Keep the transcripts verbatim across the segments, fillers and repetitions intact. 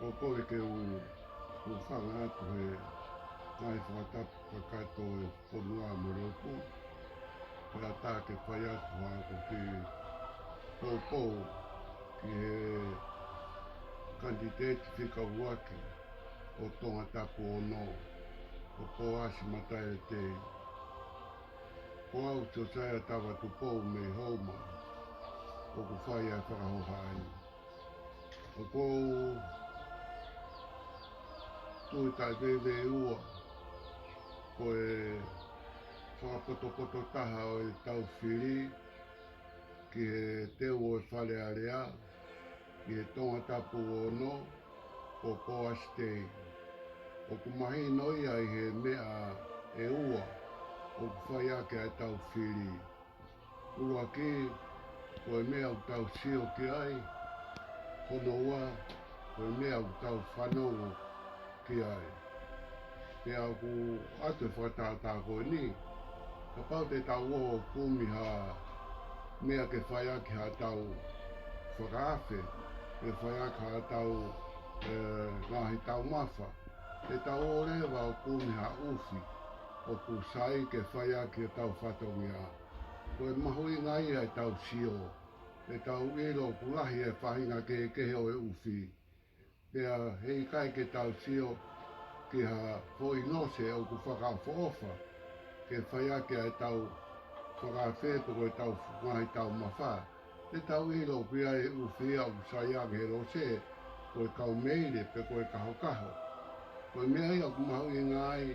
Ko e ke u, u fanga atu he ngaahi fakatapu kakato e fonua mo e lotu. Pea tā ke fai atu ha ko ki poupou ki he kanititeiti fika ʻuluaki ʻo Tongatapu ono, ʻo Poasi Mataele Tei. Ko au Siosaia Tava Tupou mei Houma, ʻoku fai ʻa e fakahohaʻa ni. ʻOku ou tui taʻeveiveiua ko e fakapotopoto taha ʻo e tau fili ki he teu ʻo e Fale Alea, ki he Tongatapu ono, ko Poasi Tei. ʻOku mahino ia ʻi he meʻa ʻe ua ʻoku fai ʻaki ʻa e tau fili. ʻUluaki, ko e meʻa ʻoku tau sio ki ai. Hono ua, ko e meʻa ʻoku tau fanongo ki ai. Pea ʻoku ʻoatu e fakatātā ko eni, kapau te tau ō ʻo kumi ha meʻa ke fai ʻaki ha tau fakaafe, ke fai ʻaki ha tau, e, ngaahi taumafa, te tau ō leva ʻo kumi ha ʻufi ʻoku sai ke fai ʻaki e tau fatongia. Ko e mahuʻinga ia e tau sio, te tau ʻilo ʻoku lahi e faʻahinga kehekehe ʻo e ʻufi. Pea heʻikai ke tau sio ki ha foʻi lose ʻoku fakaʻofoʻofa ke fai ʻaki ʻa e tau fakaafe pe ko e tau ngaahi taumafa. Te tau ʻilo ʻoku ʻi ai e ʻufi ia ʻoku sai ange he lose, ko e kaumeile pe ko e kahokaho. Ko e meʻa ia ʻoku mahuʻinga ai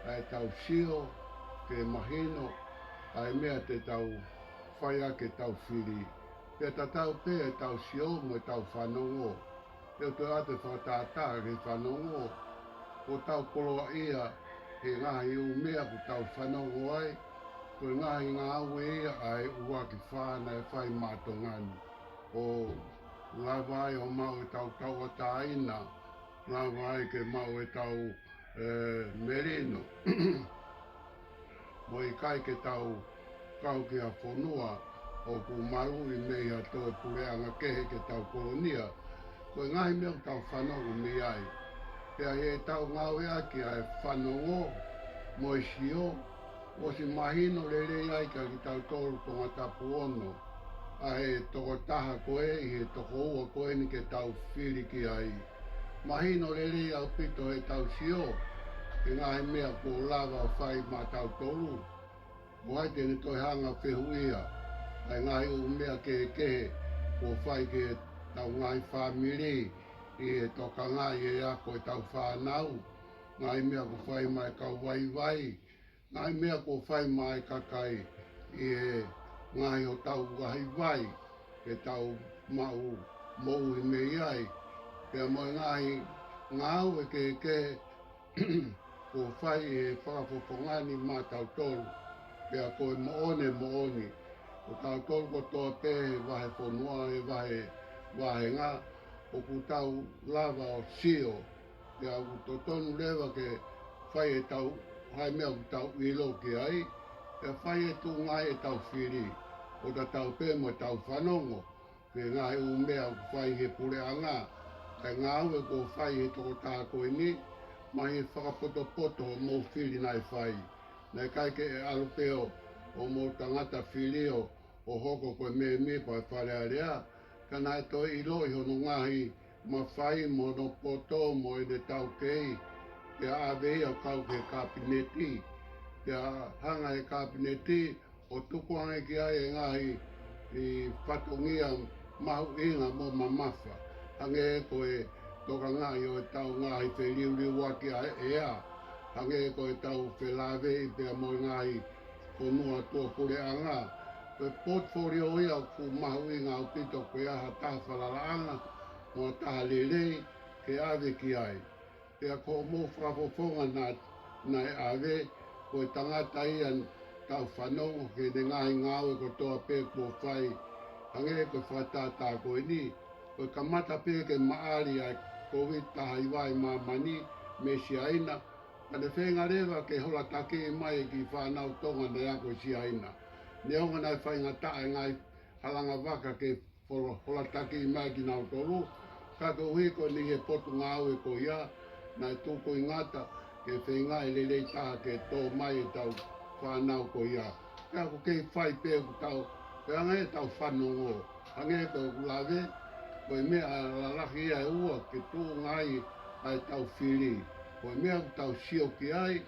ʻa e tau sio ke mahino ʻa e meʻa te tau fai ʻaki e tau fili. Pea tatau pē e tau sio mo e tau fanongo. Te u toe ʻoatu e fakatātā ki he fanongo. Ko e tau koloaʻia he ngaahi ʻū meʻa ʻoku tau fanongo ai, ko e ngaahi ngāue ia ʻa e ʻuluaki fā naʻe fai maʻa Tonga ni. ʻO lava ai ʻo maʻu e tau tauʻatāina, lava ai ke maʻu e tau, e, melino. Mo e ʻikai ke tau kau ki ha fonua ʻoku maluʻi mei ha toe puleʻanga kehe ke tau kolonia. Ko e ngaahi meʻa ʻoku tau fanongo mei ai. Pea ʻi he tau ngāueʻaki ʻa e fanongo mo e sio, ʻosi mahino lelei ai kia kitautolu Tongatapu ono ʻa e tokotaha ko ē ʻi he toko ua ko eni ke tau fili ki ai. Mahino lelei ʻaupito he tau sio e ngaahi meʻa kuo lava ʻo fai maʻatautolu. ʻOku ʻikai te ne toe hanga ʻo fehuʻia ʻa e ngaahi ʻū meʻa kehekehe kuo fai ki he tau ngaahi fāmili ʻi he tokangaʻi e ako e tau fānau, ngaahi meʻa kuo fai maʻa e kau vaivai, ngaahi meʻa kuo fai maʻa e kakai ʻi he ngaahi hotau vaivai ke tau maʻu moʻui mei ai. Pea mo e ngaahi ngāue kehekehe kuo fai ʻi he fakafofonga ni maʻatautolu. Pea ko e moʻoni, moʻoni, ko tautolu kotoa pē he vahefonua, he vahe, vāhenga, ʻoku tau lava ʻo sio, pea ʻoku totonu leva ke fai e tau, ha meʻa ʻoku tau ʻilo ki ai, pea fai e tuʻunga e tau fili, ʻo tatau pē mo e tau fanongo ki he ngaahi ʻū meʻa ʻoku fai he puleʻanga, ʻa e ngāue kuo fai he tokotaha ko eni, mei he fakapotopoto hoʻomou fili naʻe fai. Naʻe ʻikai ke ʻalu pē ʻo, ʻo mou tangata fili ʻo, ʻo hoko ko e mēmipa ʻo e Fale Alea, ka naʻe toe ʻiloʻi hono ngaahi mafai mo hono poto mo ʻene taukei, pea ʻave ia ʻo kau ki he kapineti, pea hanga he kapineti ʻo tukuange ki ai e ngaahi fatongia mahuʻinga mo mamafa. Hangē ko e tokangaʻi ʻo e tau ngaahi feliuliuaki ʻa e ʻea, hangē ko e tau felāveʻi pea mo e ngaahi fonua tuʻapuleʻanga. Ko e portfolio ia ʻoku mahuʻinga ʻaupito ko e ʻa ha taha falalaʻanga mo ha taha lelei ke ʻave ki ai. Pea ko hoʻomou fakafofonga naʻe, naʻe ʻave, ko e tangata ia tau fanongo ki heʻene ngaahi ngāue kotoa pē kuo fai, hangē ko e fakatātā ko eni, ko e kamata pē ke maʻali ʻa e Covid taha hiva ʻi māmani mei Siaina, ka ne feinga leva ke holatakiʻi mai e kiʻi fānau Tonga naʻe ako ʻi Siaina. Neongo naʻe faingataʻa e ngaahi halanga vaka ke folo-, holatakiʻi mai kinautolu, Ka koeʻuhi ko eni he potungāue ko ia, naʻe tuku ʻi ngata ke feinga e lelei taha ke tō mai ʻetau fānau ko ia. Pea ʻoku kei fai pē ʻoku tau, pea ʻoange ʻetau fanongo. Hangē ko ʻeku lave, ko e meʻa lalahi ia ʻe ua ke tuʻunga ai ʻetau fili. Ko e meʻa ʻoku tau sio ki ai,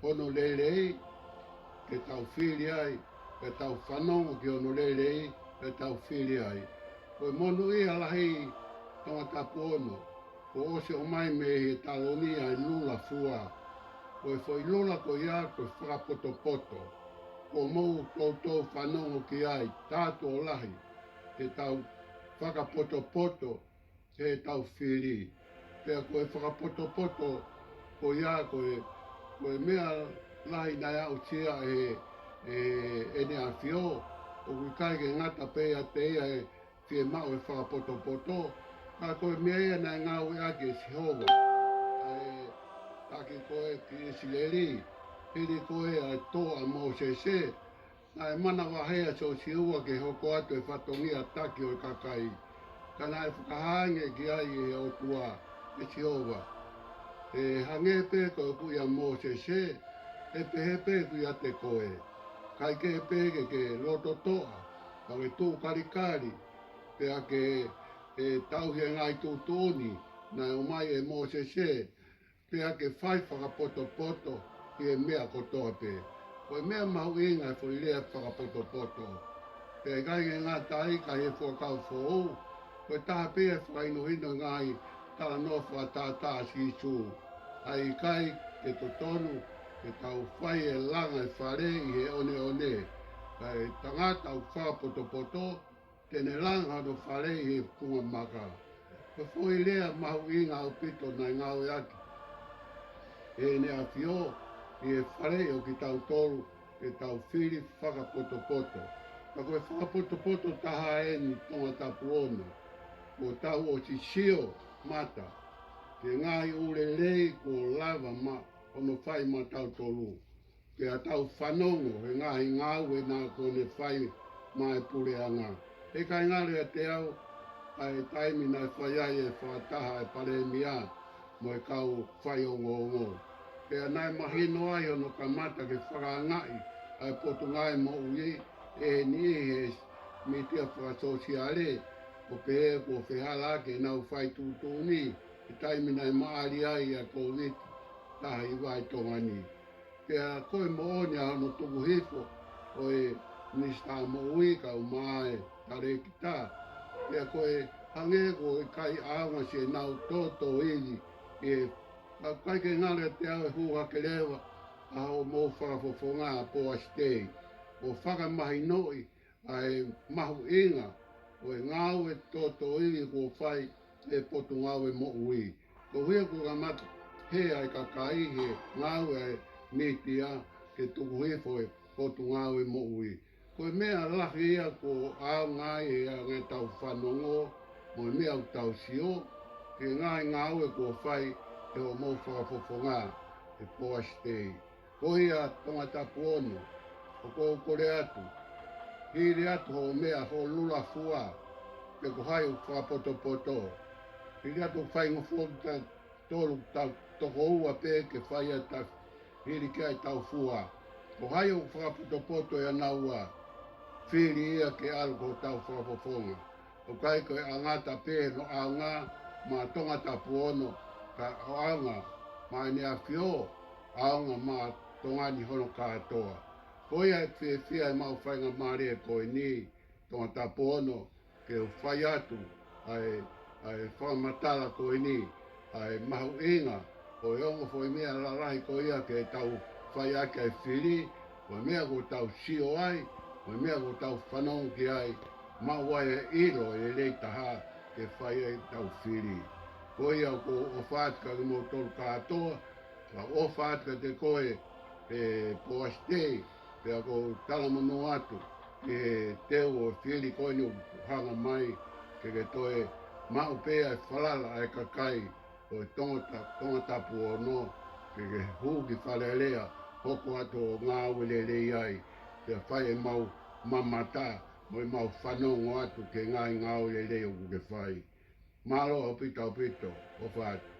hono lelei, ke tau fili ai, ke tau fanongo ki hono lelei, ke tau fili ai. Ko e monūʻia lahi Tongatapu ono, kuo ʻosi ʻomai mei he taloni ʻa e lula fua. Ko e foʻi lula ko ia ko e fakapotopoto. Kuo mou toutou fanongo ki ai, tātō lahi, ke tau fakapotopoto, heʻetau fili. Pea ko e fakapotopoto ko ia ko e, ko e meʻa lahi naʻe aʻusia ʻe, ʻe, ʻEne ʻAfio, ʻoku ʻikai ke ngata pē ʻiate ia e fiemaʻu e fakapotopoto, ka ko e meʻa ia naʻe ngāueʻaki ʻe Sihova ʻa e taki ko ē ki ʻIsileli, hili ko ē ʻa e tō ʻa Mōsese, naʻe manavahē ʻa Siosiua ke hoko atu e fatongia taki ʻo e kakai. Ka naʻe fakahā ange ki ai ʻe he ʻOtua, ʻe Sihova, ʻe hangē pē ko ʻeku ʻia Mōsese, ʻe pehē pē ʻeku ʻiate koe. ʻIkai ke pehē ke ke loto toʻa, ka ke tuʻu kalikali, pea ke, ʻe tauhi e ngaahi tuʻutuʻuni naʻe ʻomai ʻe Mōsese, pea ke fai fakapotopoto ʻi he meʻa kotoa pē. Ko e meʻa mahuʻinga e foʻi lea fakapotopoto. Pea ʻikai ke ngata ai ka ʻi he Fuakava Foʻou, ko e taha pē ia e fakahinohino e ngaahi talanoa fakatātā ʻa Sīsū. ʻA e ʻikai ke totonu ke tau fai e langa e fale ʻi he ʻoneʻone. Ka e tangata ʻoku fakapotopoto, te ne langa hono fale ʻi he funga maka. Ko e foʻi lea mahuʻinga ʻaupito naʻe ngāueʻaki ʻe ʻEne ʻAfio ʻi he faleʻi ʻo kitautolu ke tau fili fakapotopoto. Ka ko e fakapotopoto taha eni Tongatapu ono, kuo tau ʻosi sio mata ki he ngaahi ʻū lelei kuo lava ma hono fai maʻatautolu. Pea tau fanongo he ngaahi ngāue naʻa kuo ne fai maʻa e puleʻanga. He ʻikai ngalo ʻiate au ʻa e taimi naʻe fai ai e fakataha ʻa e palēmia mo e kau faiongoongo. Pea naʻe mahino ai hono kamata ke fakaangaʻi ʻa e Potungāue Moʻui ʻe he niʻihi he mītia fakasōsiale, ʻo pehē kuo fehālaaki ʻenau fai tuʻutuʻuni he taimi naʻe maʻali ai ʻa e Kōviti taha hiva ʻi Tonga ni. Pea ko e moʻoni ʻa hono tuku hifo ʻo e Minisitā Moʻui kae ʻumaʻā e Talēkita. Pea ko e hangē ko e ʻikai ʻaonga siʻenau tōtōivi ʻi he, ka ʻikai ke ngalo ʻiate au e hū hake leva ʻa hoʻomou fakafofonga ʻa Poasi Tei, ʻo fakamahinoʻi ʻa e mahuʻinga ʻo e ngāue tōtōivi kuo fai ʻe he Potungāue Moʻui. Ko ia kuo kamata hē ʻa e kakai he ngāue ʻa e mītia ke tuku hifo e Potungāue Moʻui. Ko e meʻa lahi ia kuo ʻaonga ai ʻa ʻetau fanongo mo e meʻa ʻoku tau sio ki he ngaahi ngāue kuo fai ʻe hoʻomou fakafofonga ʻe Poasi Tei. Ko ia Tongatapu ono, ʻoku ou kole atu, hili atu hoʻo meʻa hoʻo lula fua, pe ko hai ʻoku fakapotopoto. Hili atu hoʻo faingofua, kitautolu tau toko ua pē ke fai ʻa e ta-, hili ki ai ʻetau fua. Ko hai ʻoku fakapotopoto ʻia naua, fili ia ke ʻalu ki hotau fakafofonga. ʻOku ʻikai ko e ʻangata pē hono ʻaonga maʻa Tongatapu ono, ka ʻoku ʻaonga maʻa ʻEne ʻAfio, ʻaonga maʻa Tonga ni hono kātoa. Ko ia ʻeku fiefia ʻi heʻemau faingamālie ko eni, Tongatapu ono, ke u fai atu ʻa e, ʻa e fakamatala ko eni, ʻa e mahuʻinga ʻo e ongo foʻi meʻa lalahi ko ia ke tau fai ʻaki ʻa e fili, ko e meʻa kuo tau sio ai, ko e meʻa kuo tau fanongo ki ai, maʻu ai e ʻilo ʻe lelei taha ke fai ai ʻetau fili. Ko ia ʻoku ou ʻofa atu kiate kimoutolu kātoa, ka ʻofa atu kiate koe, ʻe Poasi Tei, pea ʻoku ou talamonū atu ki he teu ʻo e fili ko eni ʻoku hanga mai, ke ke toe maʻu pē ʻa e falala ʻa e kakai ʻo e Tongata-, Tongatapu ono, ke ke hū ki Fale Alea, hoko atu ʻo ngāue lelei ai, pea fai ʻemau mamata, mo ʻemau fanongo atu ki he ngaahi ngāue lelei ʻoku ke fai. Mālō ʻaupito ʻaupito ʻofa atu.